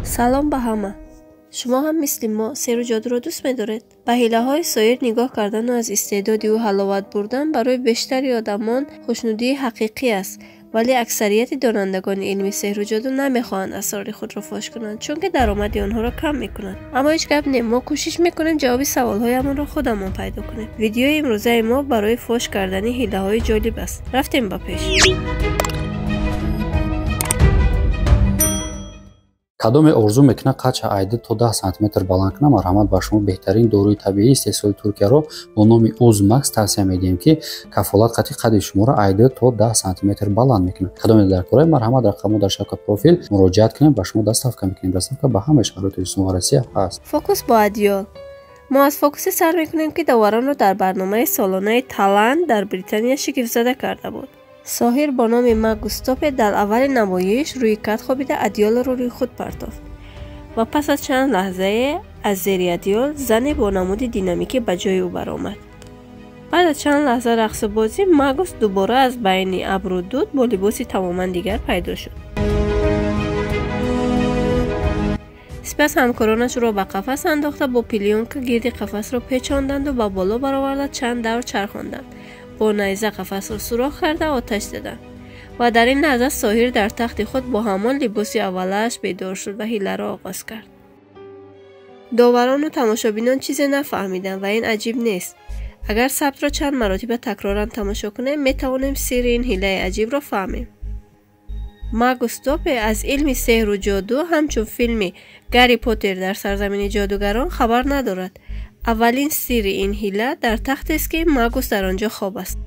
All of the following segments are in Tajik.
Салом ба ҳама. Шумо ҳам мисли мо сеҳру ҷодуро дӯст медоред? Ба ҳилаҳои соҳир нигоҳ кардану аз истеъдоди ӯ ҳаловат бурдан барои бештари одамон хушнудии ҳақиқӣ аст, вале аксарияти донандагони илми сеҳру ҷоду намехоҳанд асрори худро фош кунанд, чунки даромади онҳоро кам мекунад. Аммо ҳеҷ гап не, мо кӯшиш мекунем ҷавоби саволҳоямонро худамон пайдо кунем. Видеои имрӯзаи мо барои фош кардани ҳилаҳои ҷолиб аст. Рафтем ба пеш. Кадоме орзу мекунад қадша айди то 10 сантиметр баланд кунад, марҳамат, ба шумо беҳтарин доруи табиии истеҳсоли Туркияро бо номи Узмакс тавсия медиҳем, ки кафолат қати қади шуморо айди то 10 сантиметр баланд мекунад. Кадоме дар кораи, марҳамат, рақамҳо дар шабака профил муроҷиат кунед, ба шумо доставка мекунем. Доставка ба ҳамаи шаҳрҳои Тоҷикистон ва Россия ҳаст. Фокус бо адёл. Мо аз фокусе сар мекунем, ки доваронро дар барномаи солонаи Талант дар Британия шигифтзада карда буд. Соҳир бо номи Магус Топе дар аввали намоиш рӯи кат хобида адёлро рӯи худ партофт ва пас аз чанд лаҳзае аз зери адёл зане бо намуди динамикӣ ба ҷои ӯ баромад. Баъд аз чанд лаҳза рақсу бозӣ Магус дубора аз байни абру дуд бо либоси тамоман дигар пайдо шуд. Сипас ҳамкоронаш ӯро ба қафас андохта, бо плёнка гирди қафасро печонданду ба боло бароварда чанд давр чархонданд. Бо найза қафасро сурох карда оташ заданд ва дар ин лаҳза соҳир дар тахти худ бо ҳамон либоси аввалааш бедор шуд ва ҳиларо оғоз кард. Доварону тамошобинон чизе нафаҳмиданд ва ин аҷиб нест. Агар сабтро чанд маротиба такроран тамошо кунем, метавонем сирри ин ҳилаи аҷибро фаҳмем. Магус Топе аз илми сеҳру ҷоду ҳамчун филми Гарри Поттер дар сарзамини ҷодугарон хабар надорад. Аввалин сирри ин ҳила дар тахтест, ки Магус дар он ҷо хоб аст.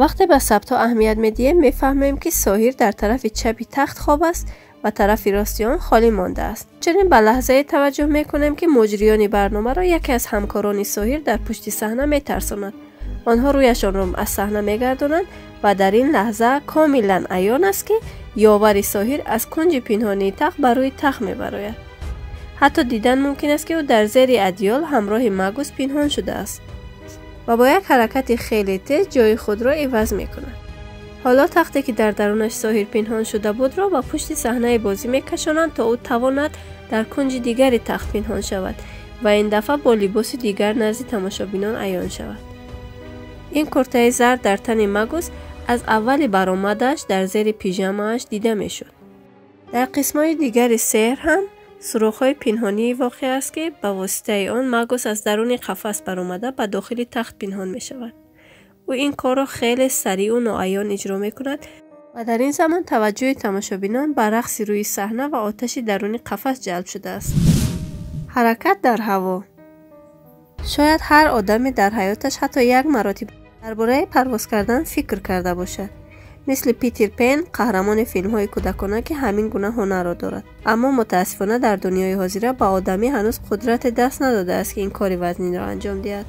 Вақте ба сабтҳо аҳамият медиҳем, мефаҳмем, ки соҳир дар тарафи чапи тахт хоб аст ва тарафи рости он холӣ мондааст. Чунин ба лаҳзае таваҷҷӯҳ мекунем, ки муҷриёни барномаро яке аз ҳамкорони соҳир дар пушти саҳна метарсонад. Онҳо рӯяшонро аз саҳна мегардонанд ва дар ин лаҳза комилан аён аст, ки ёвари соҳир аз кунҷи пинҳонии тахт ба рӯи тахт мебарояд. Ҳатто дидан мумкин аст, ки ӯ дар зери адёл ҳамроҳи Магус пинҳон шудааст ва бо як ҳаракати хеле тез ҷои худро иваз мекунад. Ҳоло тахте, ки дар дарунаш соҳир пинҳон шуда будро ба пушти саҳнаи бозӣ мекашонанд, то ӯ тавонад дар кунҷи дигари тахт пинҳон шавад ва ин дафъа бо либоси дигар назди тамошобинон аён шавад. Ин куртаи зард дар тани Магус аз аввали баромадаш дар зери пижамааш дида мешуд. Дар қисмҳои дигари сеҳр ҳам сурохҳои пинҳонии воқеъ аст, ки ба воситаи он Магус аз даруни қафас баромада ба дохили тахт пинҳон мешавад. Ӯ ин корро хеле сариъу ноаён иҷро мекунад ва дар ин замон таваҷҷӯҳи тамошобинон ба рақси рӯи саҳна ва оташи даруни қафас ҷалб шудааст. Ҳаракат дар ҳаво. Шояд ҳар одаме дар ҳаёташ ҳатто як маротиба дар бораи парвоз кардан фикр карда бошад. Мисли Питер Пен, қаҳрамони филмҳои кӯдакона, ки ҳамин гуна ҳунарро дорад. Аммо мутаассифона дар дунёи ҳозира ба одамӣ ҳанӯз қудрате даст надодааст, ки ин кори вазнинро анҷом диҳад.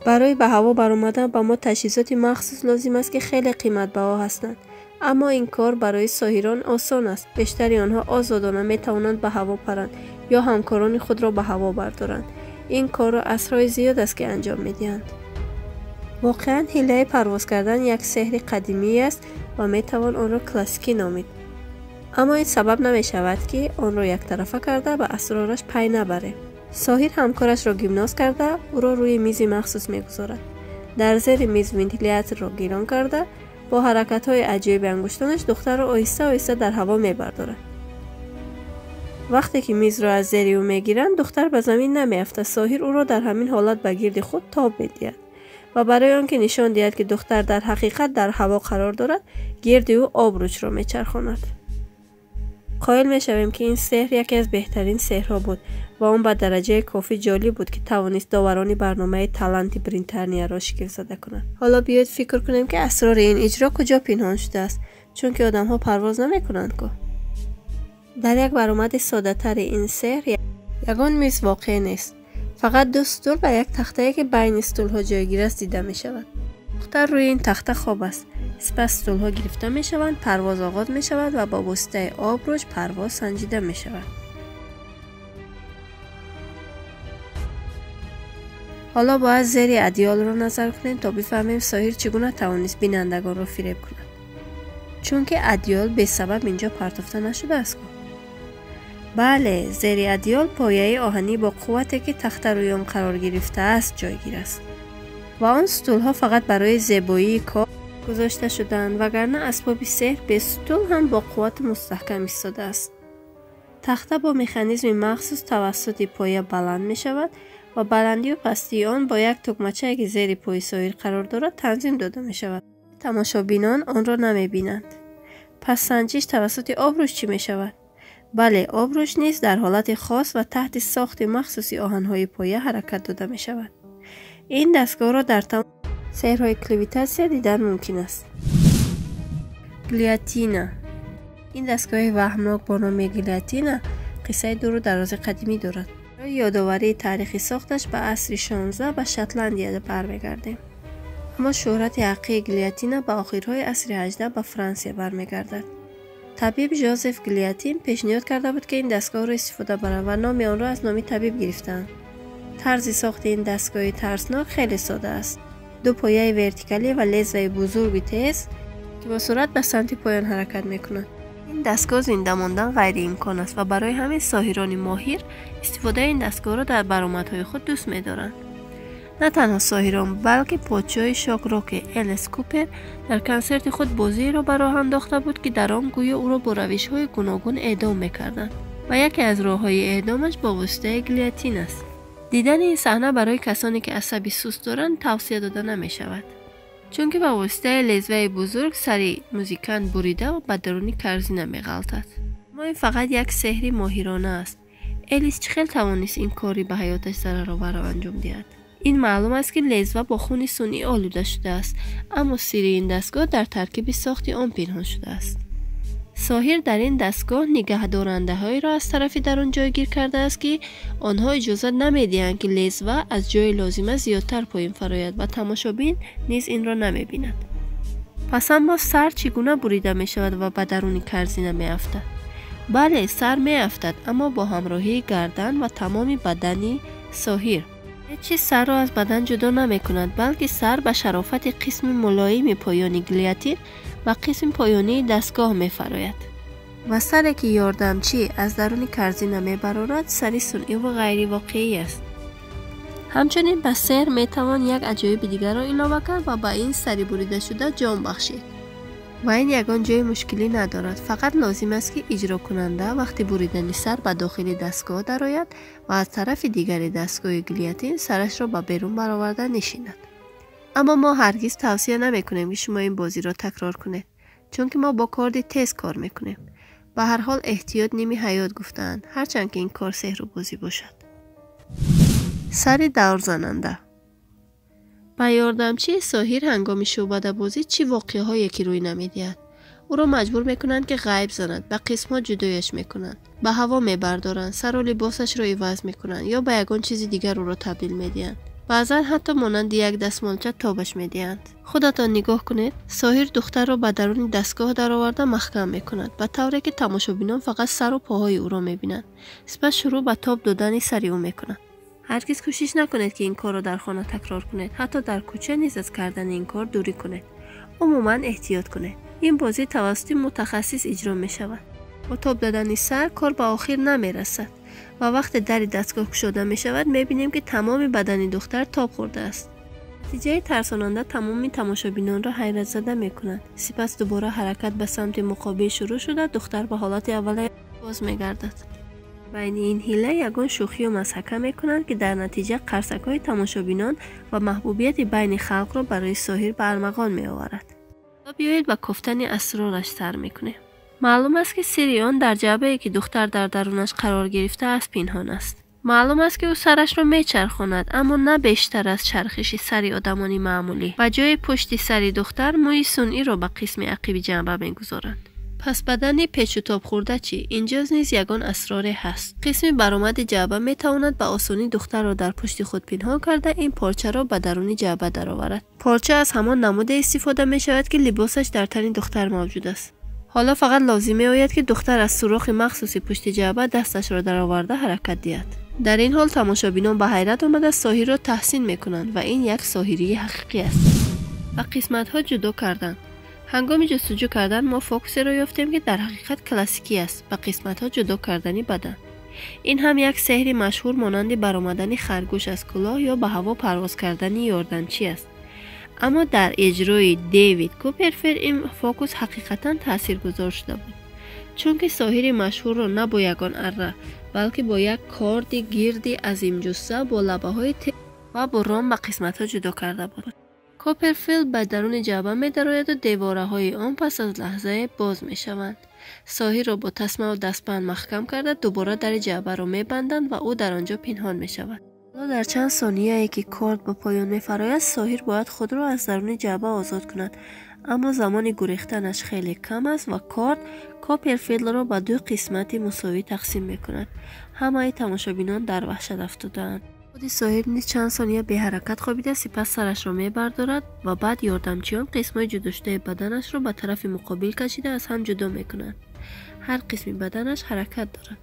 Барои ба ҳаво баромадан ба мо таҷҳизоти махсус лозим аст, ки хеле қиматбаҳо ҳастанд. Аммо ин кор барои соҳирон осон аст. Бештари онҳо озодона метавонанд ба ҳаво паранд ё ҳамкорони худро ба ҳаво бардоранд. Ин корро асрҳои зиёд аст, ки анҷом медиҳанд. Воқеан ҳилаи парвоз кардан як сеҳри қадимӣ аст ва метавон онро классикӣ номид. Аммо ин сабаб намешавад, ки онро яктарафа карда ба асрораш пай набарем. Соҳир ҳамкорашро гимноз карда, ӯро рӯи мизи махсус мегузорад. Дар зери миз вентиляторро гирон карда, бо ҳаракатҳои аҷоиби ангуштонаш духтарро оҳиста-оҳиста дар ҳаво мебардорад. Вақте ки мизро аз зери ӯ мегиранд, духтар ба замин намеафтад. Соҳир ӯро дар ҳамин ҳолат ба гирди худ тоб медиҳад ва барои он ки нишон диҳад, ки духтар дар ҳақиқат дар ҳаво қарор дорад, гирди ӯ обручро мечархонад. Қоил мешавем, ки ин сеҳр яке аз беҳтарин сеҳрҳо буд ва он ба дараҷаи кофӣ ҷолиб буд, ки тавонист доварони барномаи Таланти Британияро шигифтзада кунад. Ҳоло биёед фикр кунем, ки асрори ин иҷро куҷо пинҳон шудааст, чунки одамҳо парвоз намекунанд ку. Дар як баромади соддатари ин сеҳр ягон миз воқеъ нест. Фақат ду стул ва як тахтае, ки байни стулҳо ҷойгир аст, дида мешавад. Духтар рӯи ин тахта хоб аст. Сипас стулҳо гирифта мешаванд, парвоз оғоз мешавад ва бо воситаи обруч парвоз санҷида мешавад. Ҳоло бояд зери адёлро назар кунем, то бифаҳмем соҳир чӣ гуна тавонист бинандагонро фиреб кунад. Чунки адёл бесабаб инҷо партофта нашудааст ку. Бале, зери адёл пояи оҳанӣ бо қуввате, ки тахта рӯи он қарор гирифтааст, ҷойгир аст. Ва он стулҳо фақат барои зебоии кор гузошта шудаанд, вагарна асбоби сеҳр бе стул ҳам бо қуввату мустаҳкам истодааст. Тахта бо механизми махсус тавассути поя баланд мешавад ва баландию пастии он бо як тугмачае, ки зери пои соҳир қарор дорад, танзим дода мешавад. Тамошобинон онро намебинанд. Пас санҷиш тавассути обрӯш чӣ мешавад? Бале, обрӯш низ дар ҳолати хос ва таҳти сохти махсуси оҳанҳои поя ҳаракат дода мешавад. Ин дастгоҳро дар тамоми сеҳрҳои клевитатсия дидан мумкин аст. Гильотина. Ин дастгоҳи ваҳмнок бо номи гильотина қиссаи дуру дарози қадимӣ дорад. Барои ёдоварии таърихи сохташ ба асри 16 ба Шотландия бармегардем. Аммо шӯҳрати ҳақиқии гильотина ба охирҳои асри 18 ба Франсия бармегардад. Табиб Жозеф Гильотин пешниҳод карда буд, ки ин дастгоҳро истифода баранд ва номи онро аз номи табиб гирифтаанд. Тарзи сохти ин дастгоҳи тарснок хеле сода аст. Ду пояи вертикалӣ ва лезваи бузурги тез, ки бо суръат ба самти поён ҳаракат мекунад. Ин дастгоҳ зинда мондан ғайриимкон аст ва барои ҳамин соҳирони моҳир истифодаи ин дастгоҳро дар баромадҳои худ дӯст медоранд. На танҳо соҳирон, балки подшоҳи шок-роки Элис Купер дар консерти худ бозиеро ба роҳ андохта буд, ки дар он гӯё ӯро бо равишҳои гуногун эъдом мекарданд ва яке аз роҳҳои эъдомаш бо воситаи гильотин аст. Дидани ин саҳна барои касоне, ки асаби суст доранд, тавсия дода намешавад, чунки ба воситаи лезваи бузург сари музикант бурида ва ба даруни корзина меғалтад. Аммо ин фақат як сеҳри моҳирона аст. Элис чӣ хел тавонист ин кори ба ҳаёташ зарароварро анҷом диҳад? Ин маълум аст, ки лезва бо хуни сунъӣ олуда шудааст, аммо сирри ин дастгоҳ дар таркиби сохти он пинҳон шудааст. Соҳир дар ин дастгоҳ нигаҳдорандаҳоеро аз тарафи дарун ҷойгир кардааст, ки онҳо иҷозат намедиҳанд, ки лезва аз ҷои лозима зиёдтар поён фарояд ва тамошобин низ инро намебинад. Пас аммо сар чӣ гуна бурида мешавад ва ба даруни корзина меафтад? Бале, сар меафтад, аммо бо ҳамроҳии гардан ва тамоми бадани соҳир. Ҳеҷ чиз сарро аз бадан ҷудо намекунад, балки сар ба шарофати қисми мулоими поёни гильотин ба қисми поёнии дастгоҳ мефарояд. Ва саре, ки ёрдамчӣ аз даруни корзина мебарорад, сари сунъӣ ва ғайривоқеӣ аст. Ҳамчунин ба сеҳр метавон як аҷоиби дигарро илова кард ва ба ин сари буридашуда ҷон бахшид. Ва ин ягон ҷои мушкилӣ надорад, фақат лозим аст, ки иҷрокунанда вақти буридани сар ба дохили дастгоҳ дарояд ва аз тарафи дигари дастгоҳи гильотин сарашро ба берун бароварда нишинад. Аммо мо ҳаргиз тавсия намекунем, ки шумо ин бозиро такрор кунед, чунки мо бо корди тез кор мекунем. Ба ҳар ҳол, эҳтиёт ними ҳаёт гуфтаанд, ҳарчанд ки ин кор сеҳру бозӣ бошад. Сари даврзананда. Ба ёрдамчии соҳир ҳангоми шӯъбадабозӣ чӣ воқеаҳое ки рӯй намедиҳад? Ӯро маҷбур мекунанд, ки ғайб занад, ба қисмҳо ҷудояш мекунанд, ба ҳаво мебардоранд, сару либосашро иваз мекунанд ё ба ягон чизи дигар ӯро табдил медиҳанд. Баъзан ҳатто монанди як дастмолча тобаш медиҳанд. Худатон нигоҳ кунед, соҳир духтарро ба даруни дастгоҳ дароварда маҳкам мекунад, ба тавре ки тамошобинон фақат сару поҳои ӯро мебинанд. Сипас шурӯъ ба тоб додани сари ӯ мекунад. Ҳаргиз кӯшиш накунед, ки ин корро дар хона такрор кунед, ҳатто дар кӯча низ аз кардани ин кор дурӣ кунед. Умуман эҳтиёт кунед. Ин бозӣ тавассути мутахассис иҷро мешавад. Бо тоб додани сар кор ба охир намерасад ва вақте дари дастгоҳ кушода мешавад, мебинем, ки тамоми бадани духтар тоб хӯрдааст. Натиҷаи тарсонанда тамоми тамошобинонро ҳайратзада мекунад. Сипас дубора ҳаракат ба самти муқобил шурӯъ шуда, духтар ба ҳолати аввала боз мегардад. Байни ин ҳила ягон шӯхию мазҳака мекунанд, ки дар натиҷа қарсакҳои тамошобинон ва маҳбубияти байни халқро барои соҳир ба армуғон меоварад. Биёед, ба кофтани асрораш сар мекунем. Маълум аст, ки сирри он дар ҷаъбае, ки духтар дар дарунаш қарор гирифтааст, пинҳон аст. Маълум аст, ки ӯ сарашро мечархонад, аммо на бештар аз чархиши сари одамони маъмулӣ. Ба ҷои пушти сари духтар мӯи сунъиро ба қисми ақиби ҷанба мегузоранд. Пас бадани печутоб хӯрда чӣ? Инҷо низ ягон асроре ҳаст. Қисми баромади ҷаъба метавонад ба осонӣ духтарро дар пушти худ пинҳон карда, ин порчаро ба даруни ҷаъба дароварад. Порча аз ҳамон намуде истифода мешавад, ки либосаш дар тани духтар мавҷуд аст. Ҳоло фақат лозим меояд, ки духтар аз сурохи махсуси пушти ҷаъба дасташро дароварда ҳаракат диҳад. Дар ин ҳол тамошобинон ба ҳайрат омада соҳирро таҳсин мекунанд ва ин як соҳирии ҳақиқӣ аст. Ба қисматҳо ҷудо кардан. Ҳангоми ҷустуҷӯ кардан мо фокусеро ёфтем, ки дар ҳақиқат классикӣ аст ба қисматҳо ҷудо кардани бадан. Ин ҳам як сеҳри машҳур монанди баромадани харгӯш аз кӯлоҳ ё ба ҳаво парвоз кардани ёрдамчӣ аст. Аммо дар иҷрои Дэвид Копперфилд ин фокус ҳақиқатан таъсиргузор шуда буд. Чунки соҳири машҳурро на бо ягон арра, балки бо як корди гирди азимҷусса бо лабаҳои тез ва буррон ба қисматҳо ҷудо карда буд. Копперфилд ба даруни ҷаъба медарояду девораҳои он пас аз лаҳзае боз мешаванд. Соҳирро бо тасмаву дастбанд маҳкам карда, дубора дари ҷаъбаро мебанданд ва ӯ дар он ҷо пинҳон мешавад. Ҳоло дар чанд сонияе ки корд ба поён мефарояд, соҳир бояд худро аз даруни ҷаъба озод кунад, аммо замони гурехтанаш хеле кам аст ва корд Копперфилдро ба ду қисмати мусовӣ тақсим мекунад. Ҳамаи тамошобинон дар ваҳшат афтодаанд. Худи соҳир низ чанд сония беҳаракат хобида, сипас сарашро мебардорад ва баъд ёрдамчиён қисмҳои ҷудошудаи баданашро ба тарафи муқобил кашида аз ҳам ҷудо мекунанд. Ҳар қисми баданаш ҳаракат дорад.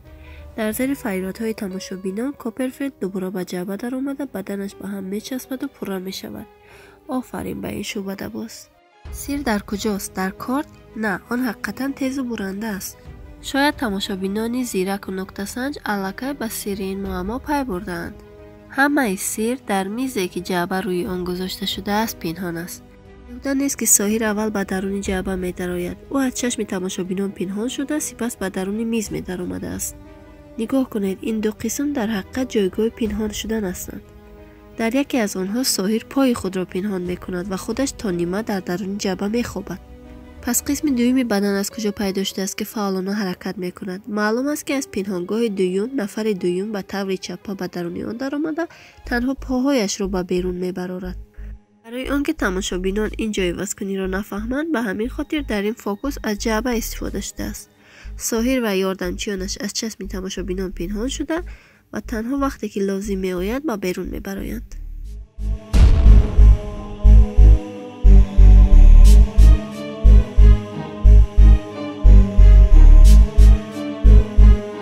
Дар зери фарёдҳои тамошобинон Копперфилд дубора ба ҷаъба даромада, баданаш ба ҳам мечаспаду пурра мешавад. Офарин ба ин шӯъбадабоз! Сир дар куҷост? Дар корд? На, он ҳақиқатан тезу буранда аст. Шояд тамошобинони зираку нуктасанҷ аллакай ба сирри ин муаммо пай бурдаанд. Ҳамаи сир дар мизе, ки ҷаъба рӯи он гузошта шудааст, пинҳон аст. Беҳуда нест, ки соҳир аввал ба даруни ҷаъба медарояд. Ӯ аз чашми тамошобинон пинҳон шуда, сипас ба даруни миз медаромадааст. Нигоҳ кунед, ин ду қисм дар ҳақиқат ҷойгоҳи пинҳон шудан ҳастанд. Дар яке аз онҳо соҳир пои худро пинҳон мекунад ва худаш то нима дар даруни ҷаъба мехобад. Пас қисми дуюми бадан аз куҷо пайдо шудааст, ки фаъолона ҳаракат мекунад? Маълум аст, ки аз пинҳонгоҳи дуюм нафари дуюм ба таври чаппа ба даруни он даромада, танҳо поҳояшро ба берун мебарорад. Барои он ки тамошобинон ин ҷойивазкуниро нафаҳманд, ба ҳамин хотир дар ин фокус аз ҷаъба истифода шудааст. Соҳир ва ёрдамчиёнаш аз чашми тамошобинон пинҳон шуда ва танҳо вақте ки лозим меояд ба берун мебароянд.